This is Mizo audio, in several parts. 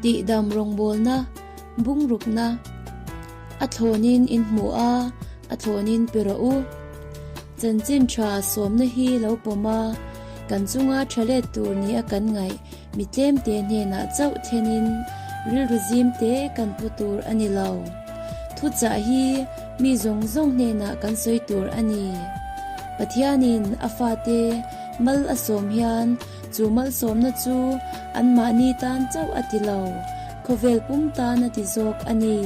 Tihdam rawngbawlna, bungrukna, a thlawnin in hmu a, a thlawnin pe rawh u. Chanchin tha sawmna hi lo pawm a, kan chunga tha let tur nia kan ngaih mi tlemte hnenah chauh thlenin rilru zim te kan pu tur a ni lo. Thuchah hi mi zawng zawng hnenah kan sawi tur a ni. Pathianin a fate mal a sawm hian chu malsawmna chu anmahni tan chauh a ti lo, khawvel pum tan a ti zawk a ni.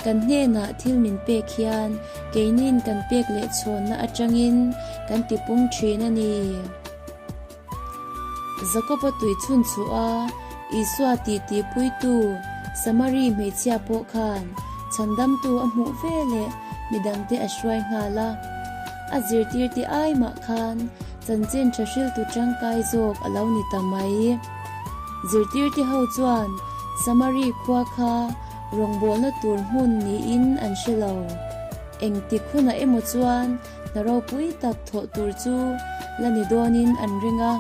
Kan hnenah thil min pek hian keinin kan pek leh chhawnna atangin kan ti pung thin a ni. Jakoba tui chhun chhuh a, Isua titi puitu Samari hmeichhia pawh khan chhandamtu a hmuh ve leh midangte a hruai nghal a. A zirtirte ai mah khan chanchin tha hriltu tangkai zawk a lo ni ta mai. Zirtirte ho chuan Samari khua kha rawngbawlna tur hmun niin an hre lo. Engtik hunah emaw chuan Hna ropui tak thawh tur chu la ni dawnin an ring a,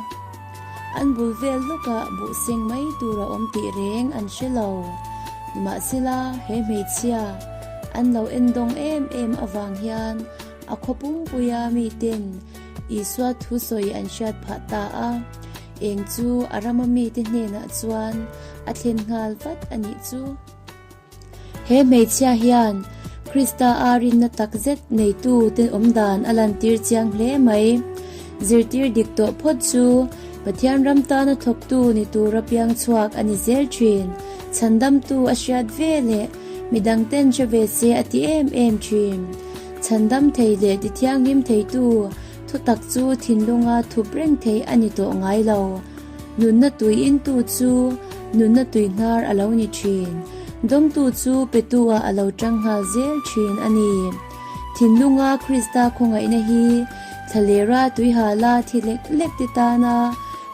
an bul vel hlawkah buh seng mai tur a awm tih reng an hre lo. Nimahsela, he hmeichhia an lo endawng em em avang hian a khaw pumpuia miten Isua thu sawi an hriat phah ta a, eng chu a rama mite hnenah chuan a thlen nghal vat a nih chu. He hmeichhia hian Krista a rinna takzet neitu te awmdan a lantir chiang hle mai. Zirtir dik tawh phawt chu Pathian ram tana thawktu ni tura piang chhuak a ni zel thin. Chhandamtu a hriat ve leh midangten hre ve se a ti em em thin. Chhandam thei leh tithianghlim theitu thutak chu thinlunga thup reng thei a ni tawh ngai lo. Nunna tui intu chu nunna tui hnar a lo ni thin. Dawngtu chu petu-ah a lo tang nghal zel thin a ni. Thinlunga Krista khawngaihna hi thlalera tuihala thi lek lek te tana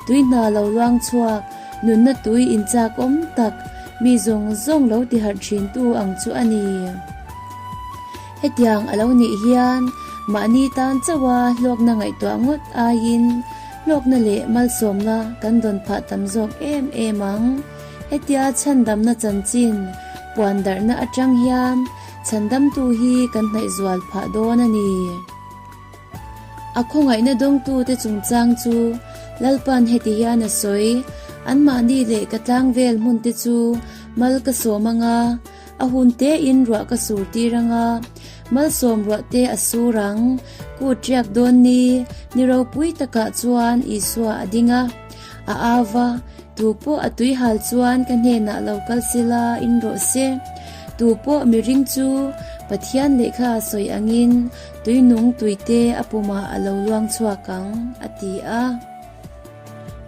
tui hna lo luang chhuak nunna tui inchakawm tak mi zawng zawng lo tiharh thintu ang chu a ni. Hetiang a lo nih hian mahni tan chauha hlawkna ngaihtuah ngawt aiin Hlawkna leh malsawmna kan dawn phah tam zawk em em ang. Hetia chhandamna chanchin puan darhna atang hian chhandamtu hi kan hnaih zual phah dawn a ni. A khawngaihna dawngtute chungchang chu Lalpan heti hian a sawi, Anmahni leh ka tlangvel hmunte chu mal ka sawm anga, A hun tein ruah ka sur tir anga, malsawm ruah te a sur ang. Kut riak dawn ni, ni ropui takah chuan Isua a ding a. A au va, Tu pawh a tui hal chuan ka hnenah lo kal sila in rawh se. Tu pawh miring chu Pathian lehkha sawi angin tui nung tui te a pumah a lo luang chhuak ang, a ti a.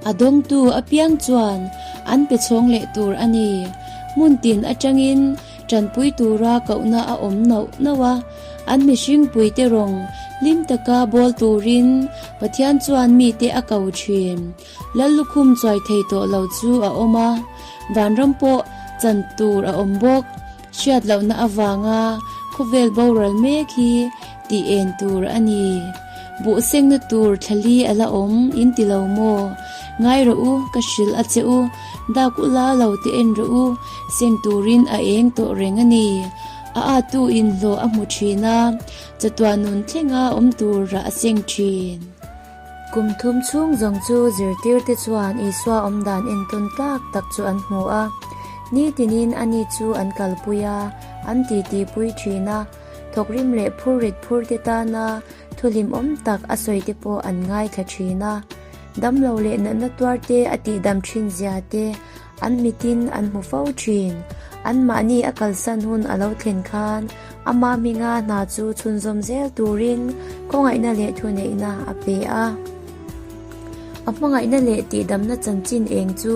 A dawngtu apiang chuan an pe chhawng leh tur a ni. Hmun tin atangin tanpui tura kohna a awm nauh nauh a, an mihring puite rawng hlim taka bawl turin Pathian chuan mite a ko thin. Lal lukhum chuai thei tawh lo chu a awm a, vanram pawh chan tur a awm bawk. Hriat lohna avanga khawvel boral mek hi tih en tur a ni. Buh sengna tur thlali a la awm in ti lo maw? Ngai rawh u, ka hrilh a che u, dak ula lo ti en rawh u, seng turin a eng tawh reng a ni. A atu in hlawh a hmu thin a, chatuan nun thlenga awm tur rah a seng thin. Kum thum chhung zawng chu zirtirte chuan Isua awmdan entawn tlak tak chu an hmu a. Nitinin ani chu an kalpui a, an titipui thin a, thawkrim leh phurrit phurte tana thu hlimawm tak a sawite pawh an ngaithla thin a. Damlo leh natna tuarte a tihdam thin zia te an mitin an hmu fo thin. Anmahni a kalsan hun a lo thlen khan ama hminga hna chu chhunzawm zel turin khawngaihna leh thuneihna a pe a. A hmangaihna leh tihdamna chanchin eng chu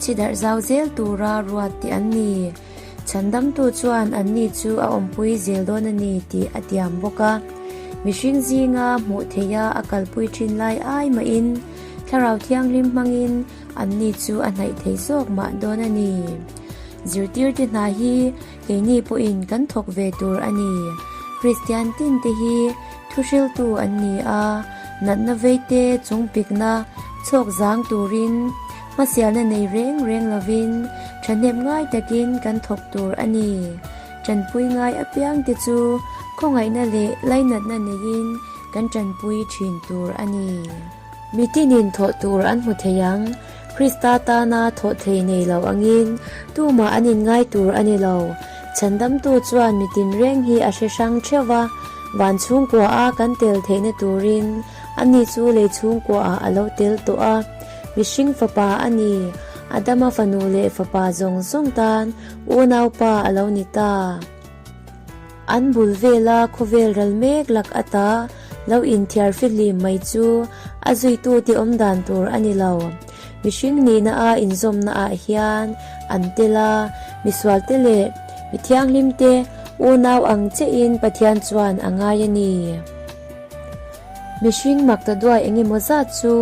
chhidarh zau zel tura ruat tih an ni. Chhandamtu chuan anni chu a awmpui zel dawn a ni tih a tiam bawk a. Mihring zinga hmuh theiha a kalpui thin lai ai mahin Thlarau Thianghlim hmangin anni chu a hnaih thei zawk mah dawn a ni. Zirtirte hna hi keini pawhin kan thawk ve tur a ni. Kristian tinte hi thuhriltu an ni a, natna veite chungpikna chhawk zang turin. Hmasialna nei reng reng lovin thahnem ngai takin kan thawk tur a ni. Tanpui ngai apiangte chu khawngaihna leh lainatna neiin kan tanpui thin tur a ni. Mitinin thawh tur an hmu thei ang. Krista tana thawh thei nei lo angin tumah an inngai tur a ni lo. Chhandamtu chuan mitin reng hi a hre hrang theuh va, van chhungkua a kan tel theihna turin ani chu lei chhungkua ah a lo tel tawh a. Mihring fapa a ni, Adama fanu leh fapa zawng zawng tan unaupa a lo ni ta. An bul vela khawvel ral mek lak ata lo inthiar fihlim mai chu a zuitute awm dan tur a ni lo. Mihring nihna a inzawmna ah hian an tel a, misualte leh mi thianghlimte unau ang chiahin Pathian chuan a ngai a ni. Mihring makta duai eng emaw zat chu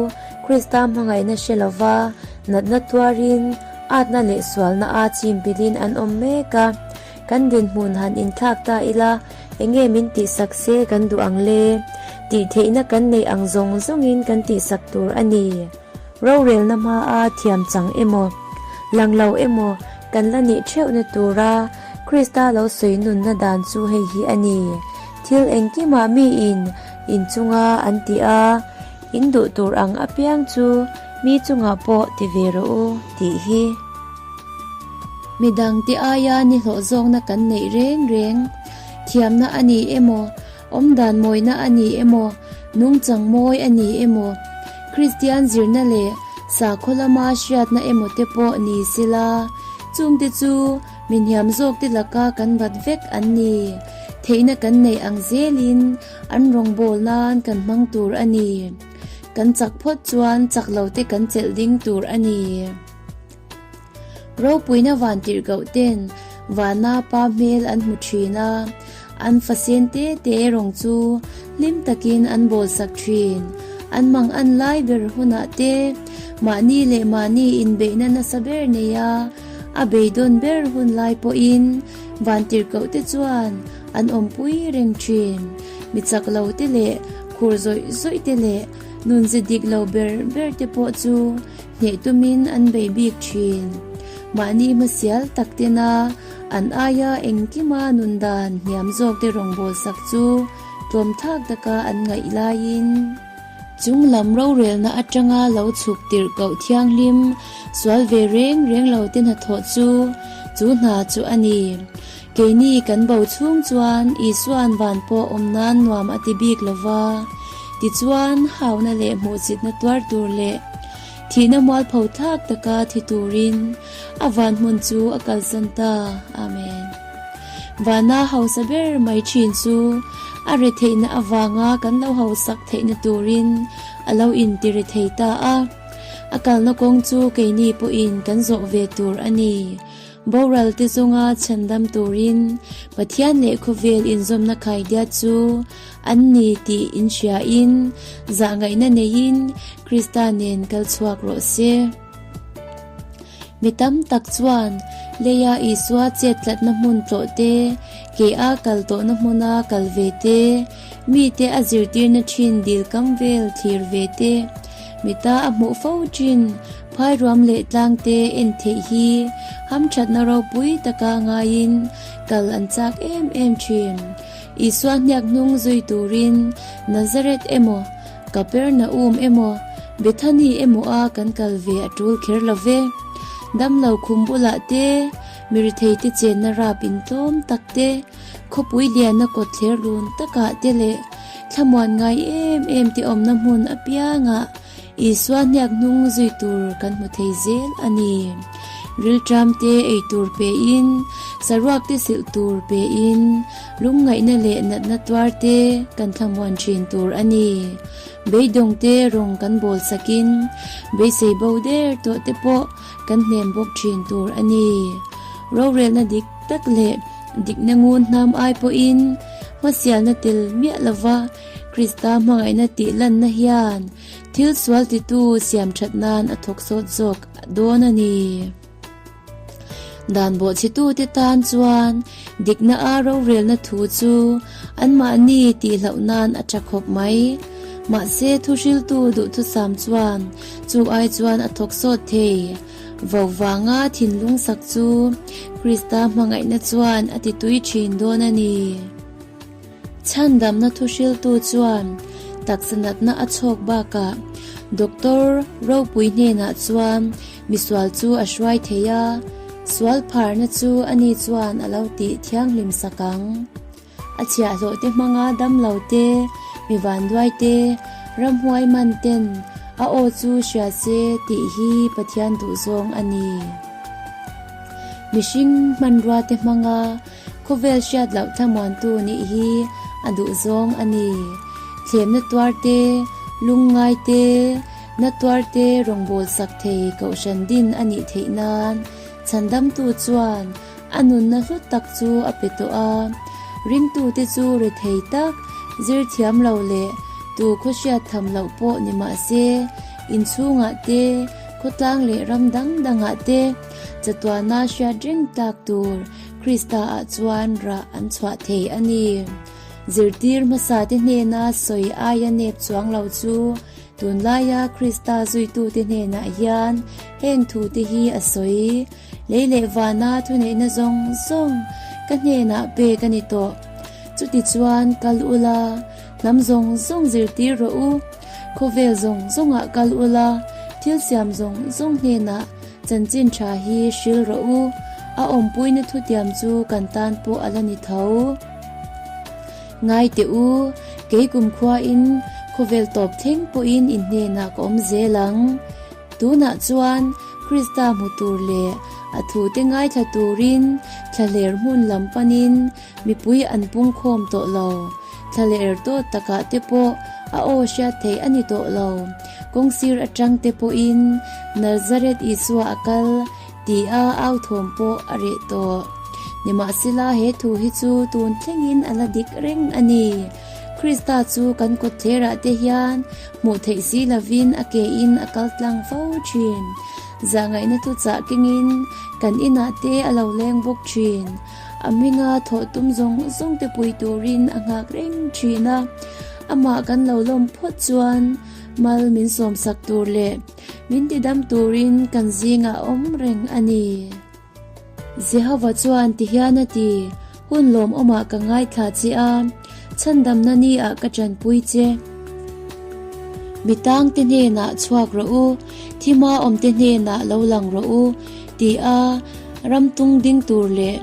Krista hmangaihna hre lova natna tuarin atna leh sualna a chim pilin an awm mek a. Kan dinhmun han inthlak ta ila enge min tihsak se kan duh ang le? Tih theihna kan neih ang zawng zawngin kan tihsak tur a ni. Rorelna hmaa thiam chang emaw, lang lo emaw kan la nih theuhna tura Krista lo sawi nunna dan chu hei hi a ni. Thil engkimah miin inchunga an ti a, in duh tur ang apiang chu mi chungah pawh ti ve rawh u tih hi. Midangte aia nihlawh zawkna kan neih reng reng thiamna a ni emaw, Awmdan mawina a ni emaw, nungchang mawi a ni emaw, Kristian zirna leh sakhaw lama hriatna emaw te pawh ni sela, chungte chu mi hniam zawkte laka kan bat vek an ni. Theihna kan neih ang zelin an rawngbâwl nan kan hmang tur a ni. Kan chak phawt chuan chak lote kan chelh ding tur a ni. Ropuina vantirhkoh ten vana pa hmel an hmu thin a, an fasen te te rawng chu hlim takin an bawlsak thin. An mang an lai ber hunah te mahni leh mahni inbeihna nasa ber nei a, a beidawn ber hun lai pawhin vantirhkoh te chuan an awmpui reng thin. Mi chak lo te leh khur zawih zawih te leh nunze dik lo ber ber te pawh chu Hneh tumin an bei bik thin. Mahni hmasial tak tena an aia engkima nun dan hniam zawkte rawngbâwl sak chu tlawmthak taka an ngaih laiin, chung lam rorelna atanga lo chhuk tirh koh thianghlim sual ve reng reng lo te hnathawh chu chu hna chu a ni. Keini kan bo chhung chuan Isua'n van pawh awm nan nuam a ti bik lo va, tichuan hauna leh hmuhchitna tuar tur leh thihna mualpho thlak taka thi turin a van hmun chu a kalsan ta. Amen. Vana hausa ber mai thin chu a retheihna avanga kan lo hausak theihna turin a lo intire thei ta a. A kalna kawng chu keini pawhin kan zawh ve tur a ni. Boral te zawnga chhandam turin Pathian leh khawvel inzawmna khaidia chu an ni tih inhriain zahngaihna neiin Krista nen kal chhuak rawh se. Mi tam tak chuan leia Isua chet tlatna hmun tlawh te, ke a kal tawhna hmuna kal ve te, mite a zirtirna thin dil kam vel thlir ve te, mita a hmuh fo thin Phairuam leh tlangte en theih hi hamthatna ropui taka ngaiin kal an chak em em thin. Isua hniak hnung zui turin Nazareth emaw, Kapernaum emaw, Bethany emaw a kan kal ve a tul kher lo ve. Damlo khum bulah te, miretheite chenna rap intlawm tak te, khawpui lianna kawtthler lun takah te leh thlamuan ngai em em te awmna hmun apiangah Isua hniak hnung zui tur kan hmu thei zel a ni. Rilṭamte ei tur pein, saruakte silh tur pein, lungngaihna leh natna tuarte kan thlamuan ṭhin tur a ni. Beidawngte rawng kan bawl sakin, beisei bo der tawhte pawh kan hnem bawk ṭhin tur a ni. Rorelna dik tak leh dikna ngun hnam ai pawhin hmasialna tel miah lova Krista hmangaihna tih lanna hian thil sual titu siam that nan a thawk sawt zawk dawn a ni. Dan bawhchhetute tan chuan dikna a rorelna thu chu anmahni tihloh nan a tha khawp mai. Mahse thuhriltu duhthusam chuan chu ai chuan a thawk sawt thei. Vo vanga thinlung sak chu Krista hmangaihna chuan a ti tui thin dawn a ni. Chhandamna thuhriltu chuan taksa natna a chhawk bakah Doctor ropui hnenah chuan misual chu a hruai thei a, sual pharna chu ani chuan a lo tih thianghlim sak ang. A chhiahhlawh te hmanga damlo te, mi vanduai te, ramhuai man ten a aw chu hria se tih hi Pathian duhzawng a ni. Mihring hmanrua te hmanga khawvel hriat loh thlamuantu nih hi a duhzawng a ni. Thlemna tuar te, lungngai te, na tuar te rawngbâwl sak thei kohhran din a nih theih nan chhandamtu chuan A nunna hlu tak chu a pe tawh a, ringtute chu rethei tak, zir thiam lo leh tu khaw hriat tham loh pawh ni mah se, inchhungah te, khawtlang leh ram dang dangah te chatuana hriat reng tlak tur Krista-ah chuan rah an chhuah thei a ni. Zirtir hmasate hnena sawi aia nep chuang lo chu tunlaia Krista zuitute hnenah hian heng thute hi a sawi. Lei leh vana thuneihna zawng zawng ka hnenah pek a ni tawh. Chutichuan kal ula, hnam zawng zawng zirtir rawh u. Khawvel zawng zawngah kal ula, thil siam zawng zawng hnenah chanchin tha hi hril rawh u. A awmpuina thutiam chu kan tan pawh a la ni tho. Ngai teh u, kei kumkhuain khawvel tawp thleng pawhin in hnenah ka awm zel ang. Tunah chuan Krista hmu tur leh a thute ngaithla turin thlaler hmun lam panin mipui an pungkhawm tawh lo. Thlaler tawt takah te pawh a aw hriat theih a ni tawh lo. Kawngsir atang te pawhin Nazareth Isua a kal tia au thawm pawh a reh tawh. Nimahsela he thu hi chu tun thlengin a la dik reng a ni. Krista chu kan kawtthlerah te hian Hmuh theih si lovin a ke in a kal tlang fo thin. Zahngaihna thuchah kengin kan inah te a lo leng bawk thin. A hminga thawh tum zawng zawng te pui turin a nghak reng thin a. Amah kan lo lawm phawt chuan mal min sawmsak tur leh min tidam turin kan zingah a awm reng a ni. Jehova chuan tihian a ti, Hun lawmawmah ka ngaithla che a, chhandamna ni ah ka tanpui che. Mi tangte hnenah chhuak rawh u, thima awmte hnenah lo lang rawh u, ti a ram tung ding tur leh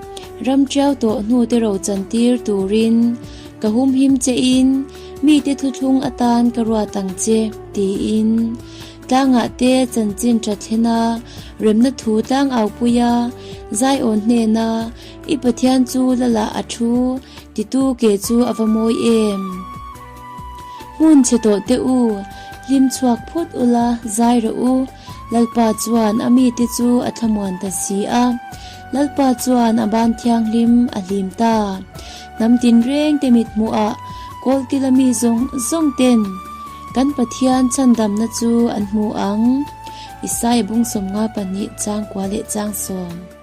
ram tiau tawh hnute ro chantir turin ka humhim chein mite thuthlung atan ka ruat ang che, tiin. Tlangah te chanchin tha thlen a, remna thu tlang au pui a, Zion hnena i Pathian chu lala a thu titu ke chu a va mawi em? Hmun chhe tawh teh u, hlim chhuak phawt ula, zai rawh u, Lalpa chuan a mite chu a thlamuan ta si a, Lalpa chuan a ban thianghlim a hlim ta. Hnam tinreng te mithmuhah kawlkila mi zawng zawng ten kan Pathian chhandamna chu an hmu ang. Isaiah bung 52 chang kua leh chang sawm.